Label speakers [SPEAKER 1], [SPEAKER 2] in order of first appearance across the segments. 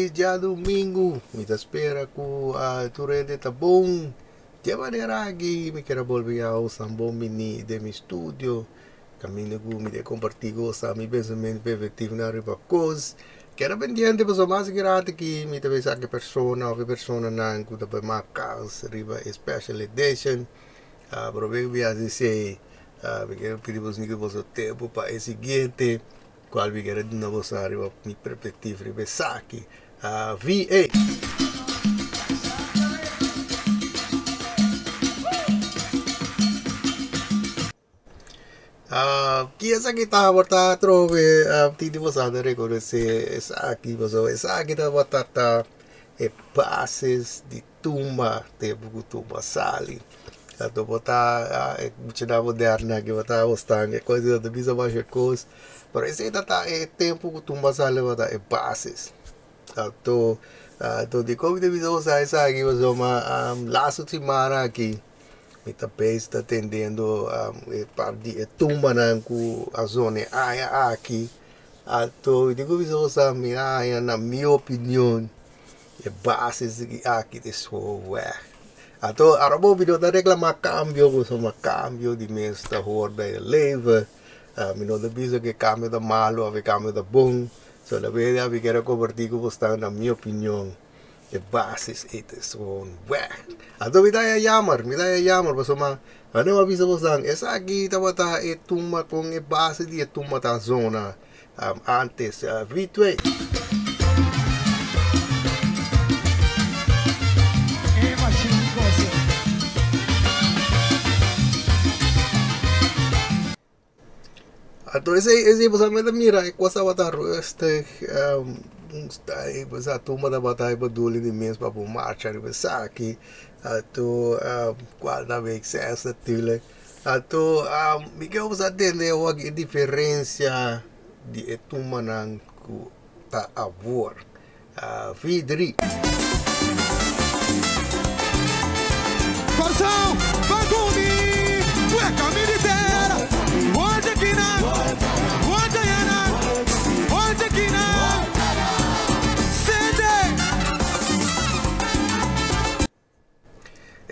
[SPEAKER 1] Felis djadumingu. Mi ta spera ku tur hende ta bon. Di e manera aki mi kier a bolbe ya usa un bon bini den mi studio kaminda ku mi ta kompartí ku boso mi pensamentu perspektivnan riba kos. Keda pendiente pasobra mas grandi aki mi ta bisa ki persona òf e personanan ku ta bai mak kans riba e special edition. Promé ku mi hasi esei mi kier pidi boso boso tempu pa e siguiente. Cual mi kere duna boso ariba mi perspectiva riba esaki. VA. Ki esaki tabata atrobe tin di boso a reconoce esaki pasobra esaki tabata ta e bases di tumba tempu ku tumba sali anto bo ta e muchanan moderno aki bo ta gostan e kos bo ta bisa masha kos pero esei ta ta e tempu ku tumba sali tabata e bases anto anto dikon mi ta bisa bo sa esaki pasobra lastu simana aki mi ta bes ta tendendo e par di e tumbanan ku a zona e aña aki anto mi tin ku bisa bo sa mi a haña na mi opinion. E bases di aki ta so weg. Anto ora bo mi no ta reclama cambio pasobra cambio di mes ta hoort bij e leven. Mi no ta bisa cu e cambio ta malo of e cambio ta bon. Solamente ami kier a comparti cu bosnan na mi opinion e bases ey ta gewoon weg. Anto mi ta haya jammer, mi ta haya jammer pasobra wanneer mi a bisa bosnan esaki tabata e tumba con e base di e tumba ta zona. Antes V2. Anto esei esei bo sa mester mira e kos tabata rustig un style bo sa tumba tabata e beduli di mes pa bo marcha riba esaki anto kual ta make sense natuurlijk. Anto mi ke bo sa tende awor e diferencia di e tumbanan ku ta awor. V3.
[SPEAKER 2] Kòrsou, ban ku mi, weka mi di tera. Oye kina, oye yana, oye kina, sende.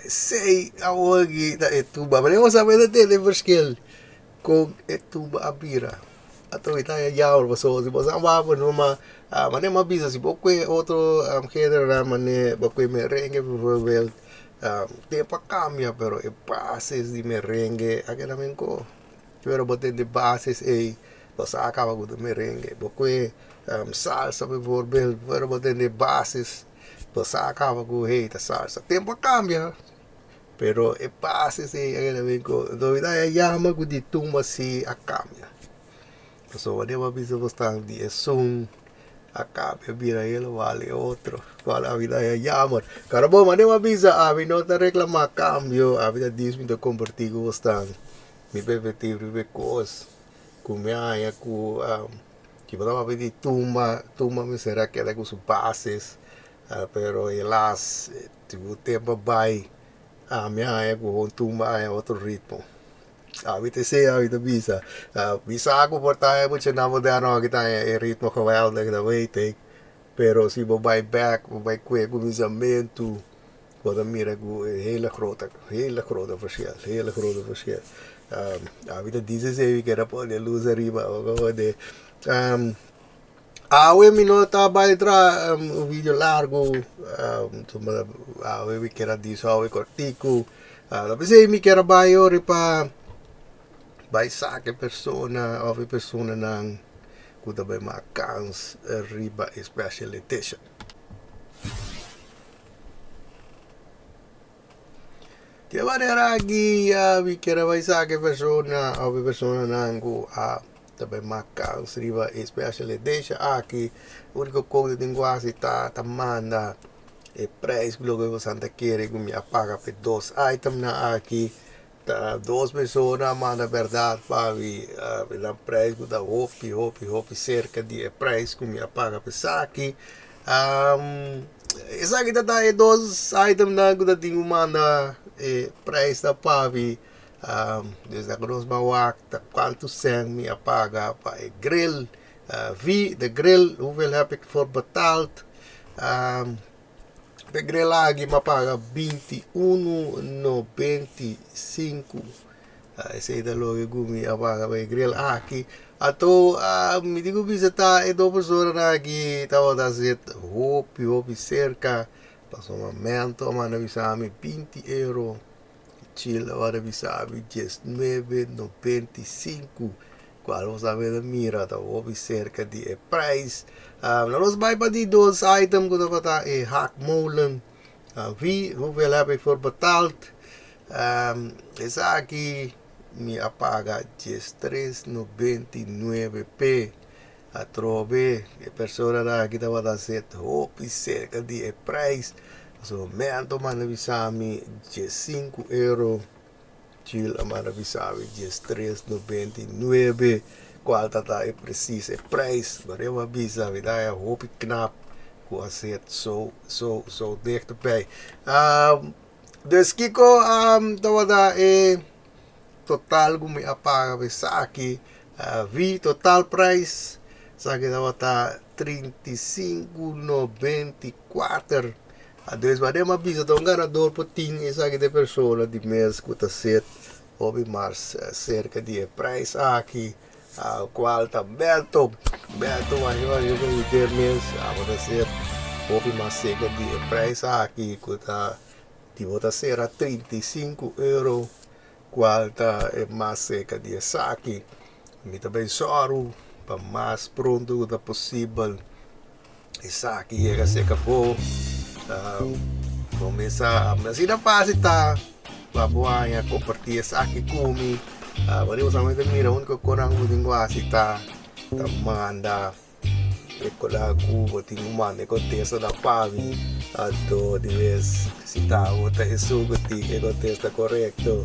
[SPEAKER 1] Esei awor aki ta e tuba. Pero bo sabe ta tende verschil con e tuba a bira. Anto mi ta haña jammer pasobra si bo sa wak bo numa manera mi a bisa si bo kue otro generonan manera bo kue merengue bijvoorbeeld tempo a cambia pero e bases di merengue a keda menko. Pero bo tende bases ei bo sa a caba ku merengue. Bo kue salsa bijvoorbeeld pero bo tende bases. Bo sa a kaba ku hey ta salsa. Tempu a kambia pero e base si a keda bin ku enton mi ta yama ku di tumba si a kambia. Pasobra bo a bisa bo stan di esun a kambia bira helemaal e otro kual ami ta yama. Kara bo mane bo a bisa ami no ta reklama kambio ami ta dis mi ta komparti ku bo stan mi perspektiva riba e kos ku mi a haña ku. Ki bo ta papia di tumba, tumba mester a keda ku su bases, pero helaas ku tempu a bai ami a haña ku un tumba a haña otro ritmo. Ami ta esei ami ta bisa, mi sa ku por ta e muchanan moderno aki ta haña e ritmo geweldig dat weet ik, pero si bo bai bek bo bai kue kuminsamentu bo ta mira ku e hele grote, hele grote verschil, hele grote verschil. Ami ta dice esei mi kere pone luz ariba awe mi no ta bai traha un video largo awe mi kere a dice awe kortiku ta p'esei mi kere bai ora pa bai saka e persona of e personanan ku ta bai mak kans riba e special edition. Di e manera aki mi kier a bai sa ke persona of e personanan ku a ta bai mak kans riba e special edition aki. Uniko kos ku tin ku hasi ta ta manda e prijs ku loke boso ta kere ku mi a paga pa e dos itemnan aki. Ta dos persona a manda bèrdat pa mi nan prijs ku ta hopi hopi hopi serka di e prijs ku mi a paga pa esaki. Esaki ta ta e dos itemnan ku ta tin ku manda e prijs ta pa mi. Desde ku nos ban wak ta kuantu sèn mi a paga pa e grill. Wie de grill, hoeveel heb ik voor betaald? Pe grill aki m'a paga 21,95. Esei ta loke ku mi a paga pa e grill aki. Ato mi tin ku bisa ta e dos personanan aki tabata zit hopi hopi serka. Pasobra momento a manda bisa mi 20 euro. Chill a manda bisa mi 19,95. Cual nos a mira mira ta hopi cerca di e prijs. Nos bai pa di dos item cu tabata e haakmolen. Wie, hoeveel heb ik voor betaald? Esaki mi a paga 13,99 pe. Atrobe e personanan aki tabata zit hopi cerca di e prijs. So mento manda bisa mi 15 euro. Chill a manda bisa mi 13,99 cual ta ta e precies e prijs. Maar eu a bisa mi ta hopi knap cu a zit zo zo zo dichterbij. Dus kiko tabata e total cu mi a paga pa esaki? Vi total prijs esaki tabata 35,94. Dus wanneer mi a bisa ta un ganador por tin esaki ta e persona di mes cu ta set hopi mas cerca di e prijs aki cual ta Berto. Berto masha masha cu henter mes abo ta set hopi mas cerca di e prijs aki cu ta di bo ta cera 35 euro cual ta e mas cerca di esaki. Mi ta bay soru pa mas pronto cu ta posibel. Esaki yega cerca bo, bo mesa asina fácil ta pa bo haña comparti esaki cu mi. Bo solamente mira unico conan cu bo tin cu haci ta ta manda e cola cu bo tin cu manda e contesta na pa mi. Anto di bes si ta bo ta esun cu tin e contesta corecto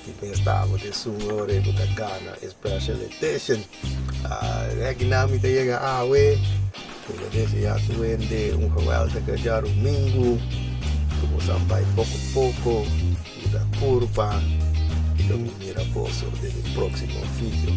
[SPEAKER 1] di bes ta bo ta esun ora cu ta gana e special edition. Aki mi ta yega awe. Mi ta desea tur hende un geweldige djarumingu. Ku boso a bai poko poko, ku ta kurpa. I lo mi mira boso den mi próksimo video.